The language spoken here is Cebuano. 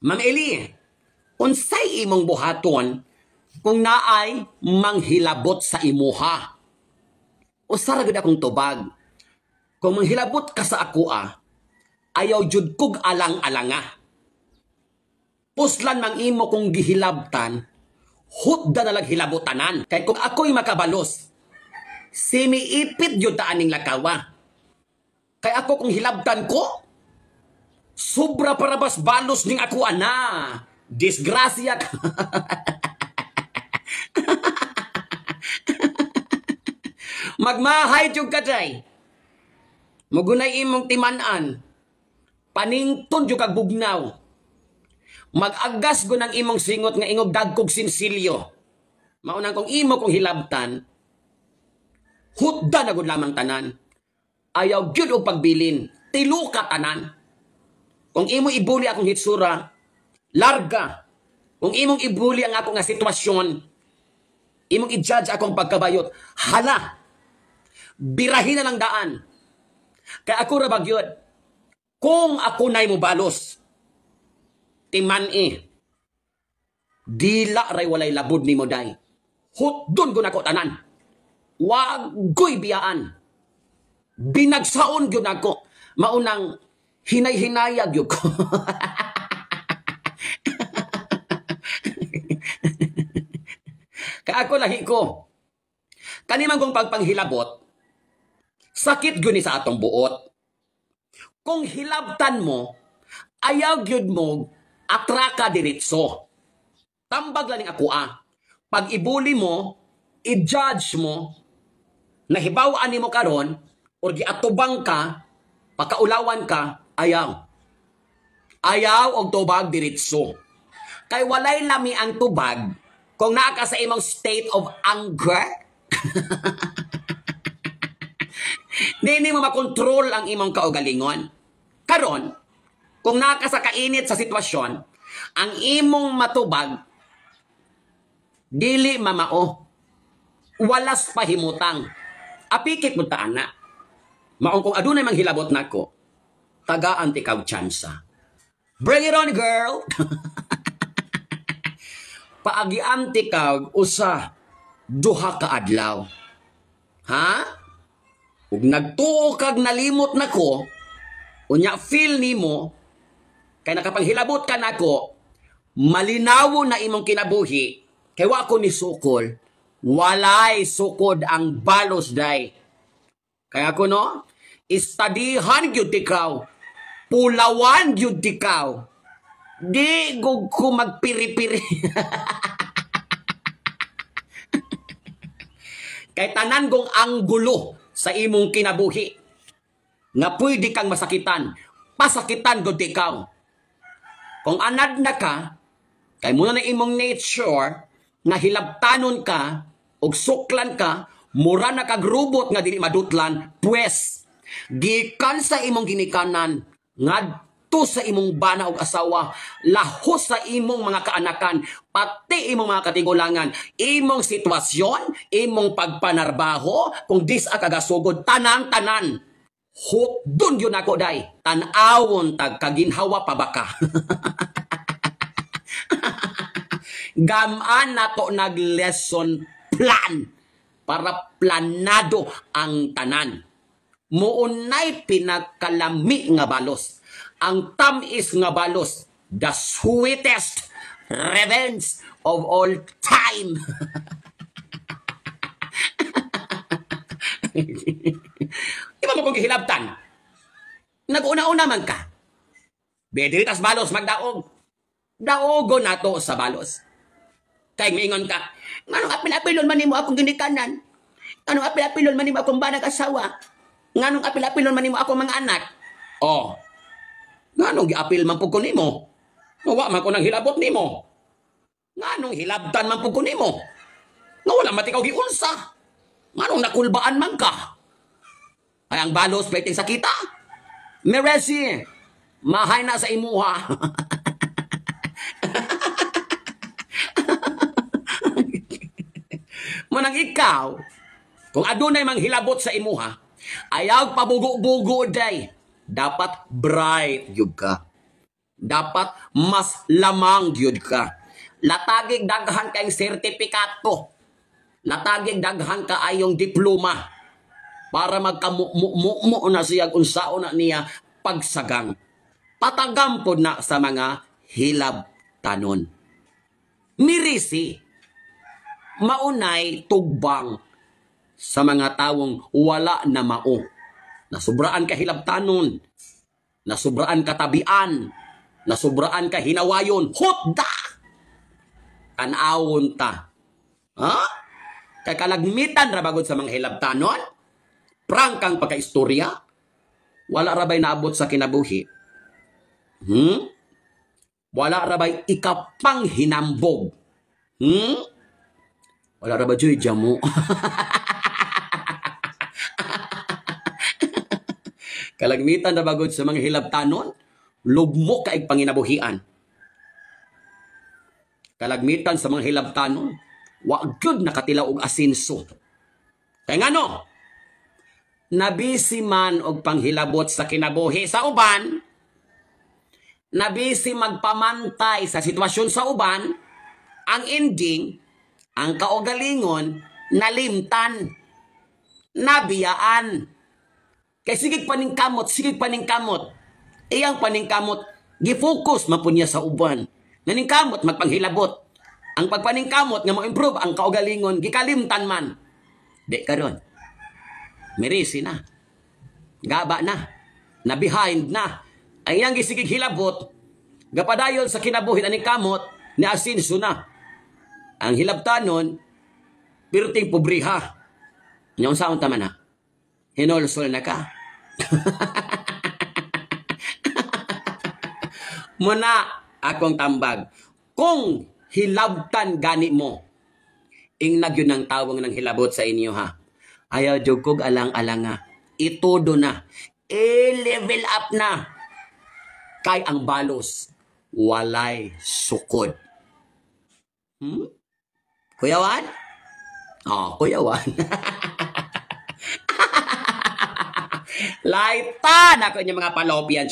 Ma'am Eli, unsay imong buhaton kung naay manghilabot sa imuha? Usa ra gud akong tubag. Kung manghilabot ka sa akoa, ayaw jud kog alang-alanga. Puslan mang imo kung gihilabtan, hutda na lang hilabutanan. Kay kung ako'y makabalos, simiipit jud ta aning lakawa. Kay ako kung hilabtan ko, sobra parabas balos ning ako ana. Disgrasya ka. Magmahay jud ka day. Mugunay imong timan-an. Panington jud kag bugnaw. Mag-agas gud ang imong singot nga ingog dagkog sinsilyo. Maunang kung imo kong hilabtan, hutda na gud lamang tanan. Ayaw gyud og pagbilin, tiluka tanan. Kung imo ibuli akong hitsura, larga. Kung imong ibuli ang ako nga sitwasyon, imong i-judge akong pagkabayot, hala. Birahin na lang daan. Kay ako ra bagyod, kung ako na'y mobalos, timan-i, dila ray walay labod ni mo day. Hutdon ko nako tanan. Wagoy biyaan. Binagsaon gyud nako. Maunang hinay-hinayag gyud ko. Kaya ako lahi ko. Kanimang kong pagpanghilabot, sakit gyud ni sa atong buot. Kung hilabtan mo, ayaw gyud mo atraka diretso. Tambag lang ning ako ah. Pag ibuli mo, i-judge mo, nahibawaan nimo karon or giatubang ka, pakaulawan ka, ayaw. Ayaw og tubag diretso. Kay walay lami ang tubag kung naa ka sa imong state of anger. Di nimo makontrol ang imong kaugalingon. Karon, kung naa ka sa kainit sa sitwasyon, ang imong matubag dili mamao. Walas pahimutang. Apikit mo ta ana. Maong kung adunay manghilabot nako, tagaan ti kag tsansa. Bring it on, girl. Paagian ti kag usa duha ka adlaw. Ha? Ug nagtuo kag nalimot nako, unya feel nimo kay nakapanghilabot ka nako, malinawo na imong kinabuhi, kay wa ko ni sukol, walay sukod ang balos day. Kaya ko no, istadihan gyud tikaw, pulawan gyud tikaw, di gug ko magpiri-piri. Kay tanan gong anggulo sa imong kinabuhi, nga pwede kang masakitan, pasakitan gud ikaw. Kung anad na ka, kay muna na imong nature, nga hilabtanon ka, og suklan ka, mura na kag robot nga dili madutlan, pues, gikan sa imong ginikanan, ngadto sa imong bana og asawa, lahos sa imong mga kaanakan, pati imong mga katigulangan, imong sitwasyon, imong pagpanarbaho, kung dis ka gasugod, tanang-tanan. Hutdon yun ako day, tan-awon tag kaginhawa pa baka. Gamaan na to nag-lesson plan para planado ang tanan. Muunay pinakalami nga balos. Ang tamis nga balos, the sweetest revenge of all time. Iba mo kong gihilabtan. Nag-una-una man ka. Bediri tas balos magdaog. Daogo na to sa balos. Kay mingon ka, nganong apil-apilon man nimo akong ginikanan? Nganong apil-apilon man nimo akong banag asawa? Nganong apil-apilon man nimo akong mga anak? Oh. Nganong giapil man pud ko nimo? Wa man ko nang hilabot nimo. Nganong hilabtan man pud ko nimo? Nga wala man ikaw giunsa. Nganong nakulbaan man ka? Ay ang balos pwedeng sakita. Meresi, mahay na sa imuha. Manang ikaw, kung adunay manghilabot sa imuha, ayaw pabugo-bugo day. Dapat bright gyud ka. Dapat mas lamang gyud ka. Latagig daghan kayong sertipikato. Latagig daghan ka ayong diploma para magkamu-mu-mu na siya unsaon na niya pagsagang. Patagampod na sa mga hilabtanon. Mirisi, maunay tugbang sa mga tawong wala na mao. Nasubraan ka hilabtanon, nasubraan ka tabian, nasubraan ka hinawayon, hutda! Tan-awon ta. Ha? Kay kalagmitan ra bagod sa mga hilabtanon, prangkang pagkaistorya, wala rabay naabot sa kinabuhi. Wala rabay ikapang hinambog. Wala rabay joy jamo. Kalagmitan ra bagod sa mga hilabtanon, lugmok kaig panginabuhian. Kalagmitan sa mga hilabtanon, wa gyud nakatila og asenso. Kay ngano? Nabisi man og panghilabot sa kinabuhi sa uban, nabisi magpamantay sa sitwasyon sa uban, ang ending, ang kaugalingon, nalimtan, nabiyaan. Kay sigig paningkamot, sigig paningkamot. Iyang paningkamot, gifocus man pud niya sa uban. Naningkamot, magpanghilabot. Ang pagpaningkamot nga mo-improve ang kaugalingon, gikalimtan man. Di karon. Mirisi na. Gaba na. Na behind na. Ang iyang gisigig hilabot, gapadayon sa kinabuhi aning kamot, ni asinso na. Ang hilabtanon, pirting pobriha. Nya unsaon ta man na? Hinolsol na ka. Muna akong tambag. Kung hilabtan gani mo, ingnag yun ang tawang ng hilabot sa inyo ha. Ayaw jud kog alang-alanga. Itudo na. I-level up na. Kay ang balos, walay sukod. Kuya Juan? Oh, Kuya Juan. Laita na ko inyong mga palopian.